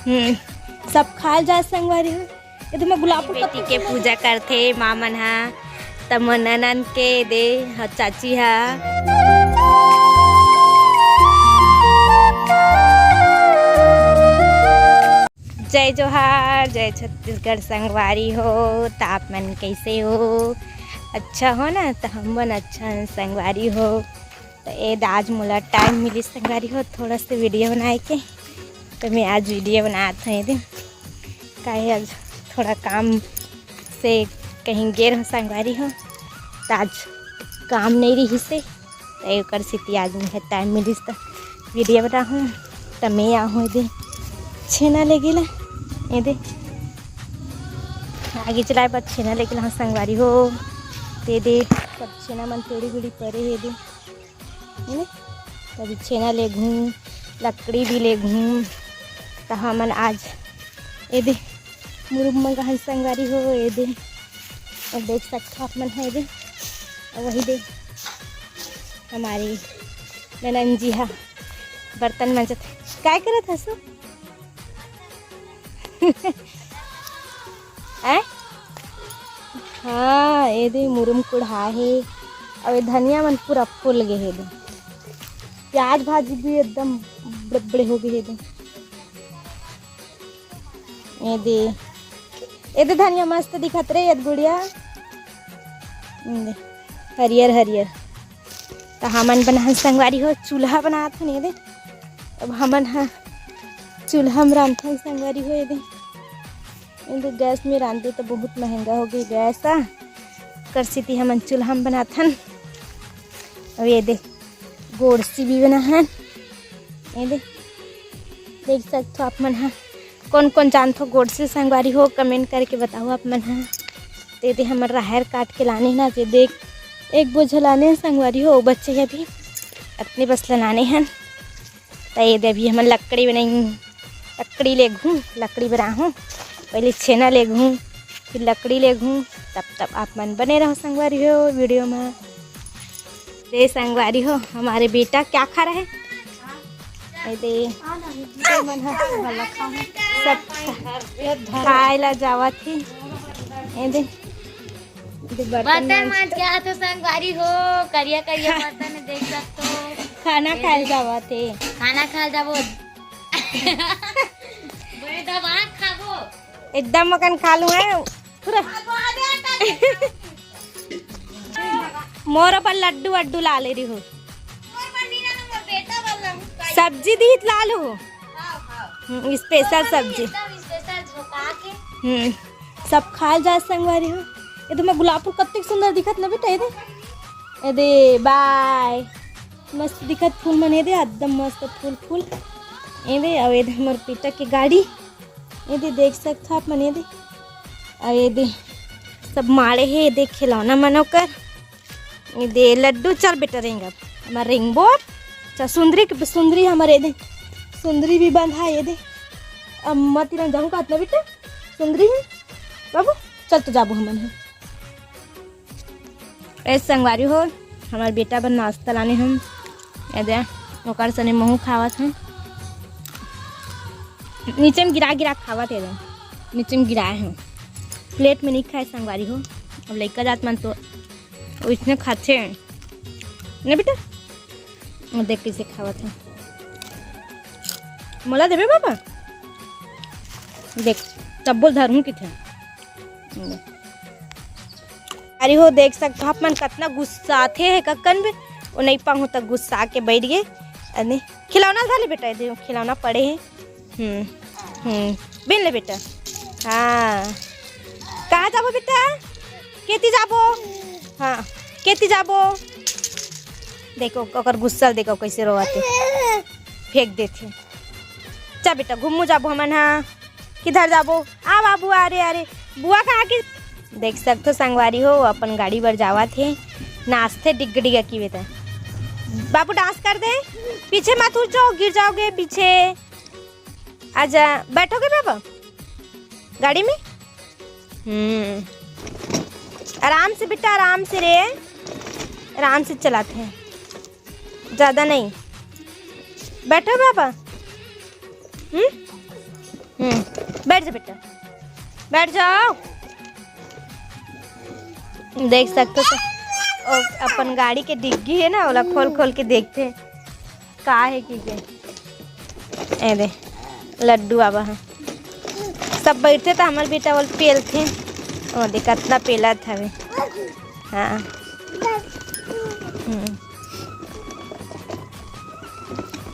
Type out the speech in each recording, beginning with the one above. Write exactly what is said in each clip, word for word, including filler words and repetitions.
हम्म, सब खाल जा संगवारी हो। ये तो मैं गुलाब फूल बेटी के पूजा करथे माँ मन हा, त मोर ननन के दे ह, चाची हा। जय जोहार, जय छत्तीसगढ़ संगवारी हो। त आप मन कैसे हो? अच्छा हो ना? त हम मन अच्छा हन संगवारी हो। त ए दे आज मोला टाइम मिलिस संगवारी हो थोड़ा से वीडियो बनाए के, त मैं आज वीडियो बनात हूँ। ये दे काहे आज थोड़ा काम से कहीं गे रहूँ संगवारी हो, त आज काम नहीं रहिस हे, त एकर सेती आज मुझे टाइम मिलिस त वीडियो बनाहूँ। त मैं आहूँ ये दे छेना लेगे ला, ये दे आगी चलाए बर छेना लेगे ला संगवारी हो। ते दे सब छेना मन टेड़ी बिड़ी परे हे दे, है ना? त अभी छेना लेगहूँ, लकड़ी भी लेगहूँ। त हमन आज ये दे मुरुम मंगाहन संगवारी हो, ये दे। अउ देख सकथो आप मन ह ये दे, अउ वही दे हमारी ननन जी हा बर्तन मंजत हे। काय करत हसु? हैं? हाँ, ये दे मुरुम कुढ़ा हे, अउ ये धनिया मन पूरा फूल गे हे दे। प्याज भाजी भी एकदम बड़े बड़े हो गे हे दे। ये दे, ये दे धनिया मस्त दिखत रे, ये दे गुड़िया। ये दे, हरियर हरियर। त हमन बनाहन संगवारी हो, चूल्हा बनात हन ये दे। अब हमन ह चूल्हा म रांधथन संगवारी हो ये दे। ये दे गैस में रांधे त बहुत महंगा हो गे गैस आ, कर सेती हमन चूल्हा म बनाथन। अब ये दे गोड़सी भी बनाहन ये दे, देख सकथो आप मन ह। कोन कोन जानथो गोड़सी संगवारी हो, कमेंट करके बताओ आप मन ह। ते दे हमर राहेर काट के लाने ना, ते देख एक बोझा लाने संगवारी हो, बच्चे हे अभी अतने बस ल लाने हन। त ये दे अभी हमन लकड़ी बनाई, लकड़ी लेगहूँ, लकड़ी बनाहूँ, पहले छेना लेगहूँ, फिर लकड़ी लेगहूँ, तब तब आप मन बने रहो संगवारी हो वीडियो में। दे संगवारी हो, हमारे बेटा क्या खा रहे हैं? ए दे, ये मन ह सब खा-, खाए ला जावत ही। ए दे, ये दे बर्तन बर्तन मांज मांज के आथे संगवारी हो, करिया करिया बर्तन देख सकथो। खाना खाए जावत हे। खाना खाए जाबो। बड़े दबा खाबो। एकदम मकन खा लूँ है पूरा। मोर अपन लड्डू वड्डू ला ले रही हो। सब्जी दीत लालू। हम्म, स्पेशल सब्जी। हम्म, सब खाए जाए संगवारी हो। ये तो मैं गुलाब फूल कत्ते सुंदर दिखत ना बेटा, ये दे। ये दे, बाय। मस्त दिखत फूल मन, ये दे, एकदम मस्त फूल फूल। ये दे, अउ ये दे हमर बेटा के गाड़ी। ये दे, देख सकथो आप मन, ये दे। अउ ये दे, सब माड़े हे, ये दे, खिलौना मन ओकर। ये दे लड्डू, चल बेटा रेंगब। हमर रेंगबो। चल सुंदरी के, सुंदरी हमर ये दे। सुंदरी भी बंधा हे ये दे। अब मत इधर जाहूँ का इतना बेटा। सुंदरी है। बाबू, चल तो जाबो हमन ह। ए संगवारी हो, हमर बेटा बर नाश्ता लाने हम। ये दे, ओकर सने महू खावत हन। नीचे में गिरा गिरा खावत हे दे। नीचे में गिराए हन। प्लेट में नहीं खाए संगवारी हो। अब लइका जात मन तो ओइसने खाथे। ना बेटा? वो देख कैसे खावत हे। मोला देबे बाबा? देख, तब्बो धरहूँ किथे। अरे हो, देख सकथो आप मन कतना गुस्साथे हे कक्कन बे। वो नहीं पाहूँ त गुस्सा के बैठ गे। अने खिलौना धर ले बेटा, ये दे खिलौना पड़े हे। हम्म, हम्म, बिन ले बेटा। हाँ, कहाँ जाबो बेटा? केती जाबो? हाँ, केती जाबो? देखो, ओकर गुस्सा देखो, कैसे रोवाथे, फेंक देथे। चा बेटा, घूमू जाबो हमन, हाँ। किधर जाबो? आ बाबू, अरे, अरे, बुआ कहाँ के? देख सकथो संगवारी हो, अपन गाड़ी बर जावत हे, नाचथे डिग्ग डिग्ग की बेटा। बाबू डांस कर दे, पीछे मत हो जाओ, गिर जाओगे पीछे। आजा, बैठोगे बाबा गाड़ी में? हम्म, आराम से बेटा, आराम से रे, आराम से चलाते हैं, ज़्यादा नहीं। बैठो बाबा। हम्म, बेटा, बैठ जाओ। देख सकथो तो, ओ, अपन गाड़ी के डिग्गी हे ना, ओला खोल खोल के देखथे का हे कि के। ए दे, लड्डू आवा हे। सब बैठथे त हमर बेटा ओला पेलथे। ओ दे, कतना पेलत हवे। हाँ। हम्म।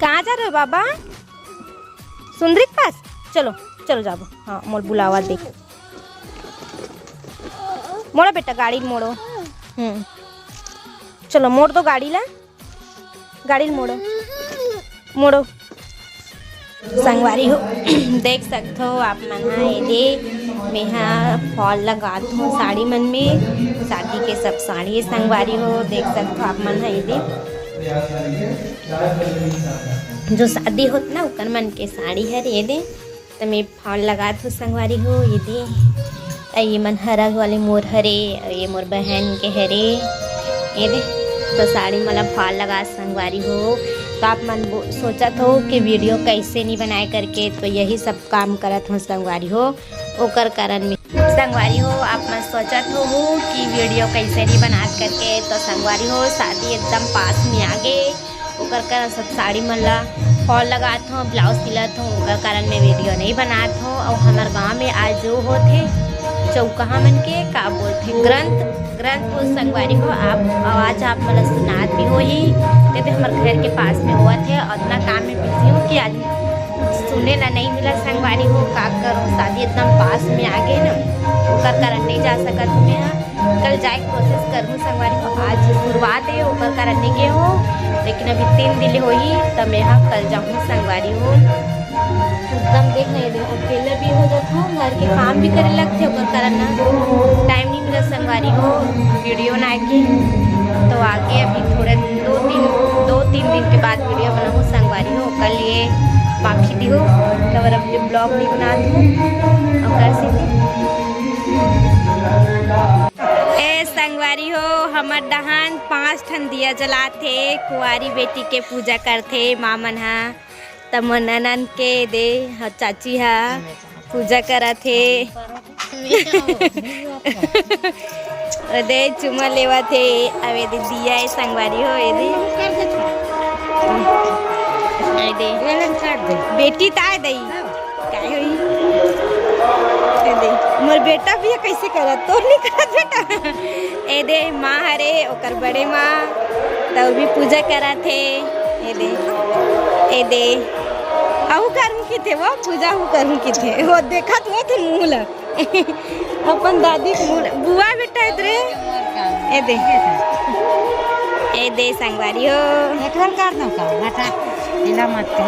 कहाँ जा रहे हो बाबा? सुंदरी के पास? चलो, चलो जाबो। हाँ, मोर बुलावा देख। मोड़ो बेटा, गाड़ी मोड़ो। हम्म, चलो मोड़ दो गाड़ी ला, गाड़ी ला मोड़ो, मोड़ो। संगवारी हो, देख सकथो आप मन हा, एदे मेहा फॉल लगात हो साड़ी मन में, शादी के सब साड़ी हे संगवारी हो, देख सकथो आप मन हा, एदे जो शादी होत ना, ओकर मन के साड़ी हर एदे। त मैं फॉल लगात हो संगवारी हो, एदे। अ ये मन हरा वाले मोर हरे, अ ये मोर बहन के हरे, एदे। तो साड़ी मला फॉल लगा संगवारी हो। तो आप मन बो-, सोचत हो कि वीडियो कैसे नहीं बनाए करके, तो यही सब काम करत हो संगवारी हो। ओकर कारण में संगवारी हो, आप मन सोचत हो कि वीडियो कैसे नहीं बनात करके, तो संगवारी हो, शादी एकदम पास में आगे। ओकर कारण सब साड़ी मन ला फॉल लगात हो, ब्लाउज सिलत हो, ओकर कारण मैं वीडियो नहीं बनात हो। और हमर गांव में आज जो होत हे चौकहा मन के का बोलथे, ग्रंथ, ग्रंथ हो संगवारी हो। आप आवाज आप मन ला सुनात भी होही, तेदे हमर घर के पास में होवत हे। उतना काम में बिजी हो कि आज सुने ला नहीं मिला संगवारी हो, का करो, शादी एकदम पास में आगे ना, ओकर कारण नहीं जा सकत हूँ मैं। कल जाए के कोशिश करहूँ संगवारी हो, आज शुरुआत हे, ओकर कारण नहीं गे हो, लेकिन अभी तीन दिन होही, त मैं हा कल जाहूँ संगवारी हो। एकदम देख नहीं दे, अकेले भी हो जात हो, घर के काम भी करे लगथे, ओकर कारण ना टाइम नहीं मिला संगवारी हो, वीडियो ना आके। तो आगे अभी थोड़े दो तीन, दो तीन दिन के बाद वीडियो बनाहूँ संगवारी हो, ओकर लिए माफी दिहो, काबर अभी ब्लॉग नहीं बनात हूँ, ओकर से ए संगवारी हो, हमर डहान पांच ठन दिया जलाथे, कुंवारी बेटी के पूजा करथे माँ मन हा। त मोर ननन के दे, ह, चाची हा पूजा करत हे। ओ दे चुमा लेवत हे। अब ए दे दिया हे संगवारी हो, ए दे। ए दे। बेटी ताय दई। काय होई? ए दे, मोर बेटा भी हे, कैसे करत? तोर नहीं करत बेटा। ए दे, माँ हरे, ओकर बड़े माँ, त भी पूजा करत हे। ए दे, ए दे, अहू करहूँ किथे वो, पूजा हूँ करहूँ किथे। वो देखत वो तो मुँह ला। अपन दादी के मुँह ला। बुआ बेटा इधरे। ए दे, ए दे संगवारी हो। एकरल कर दो का? हटा, इला मत कर।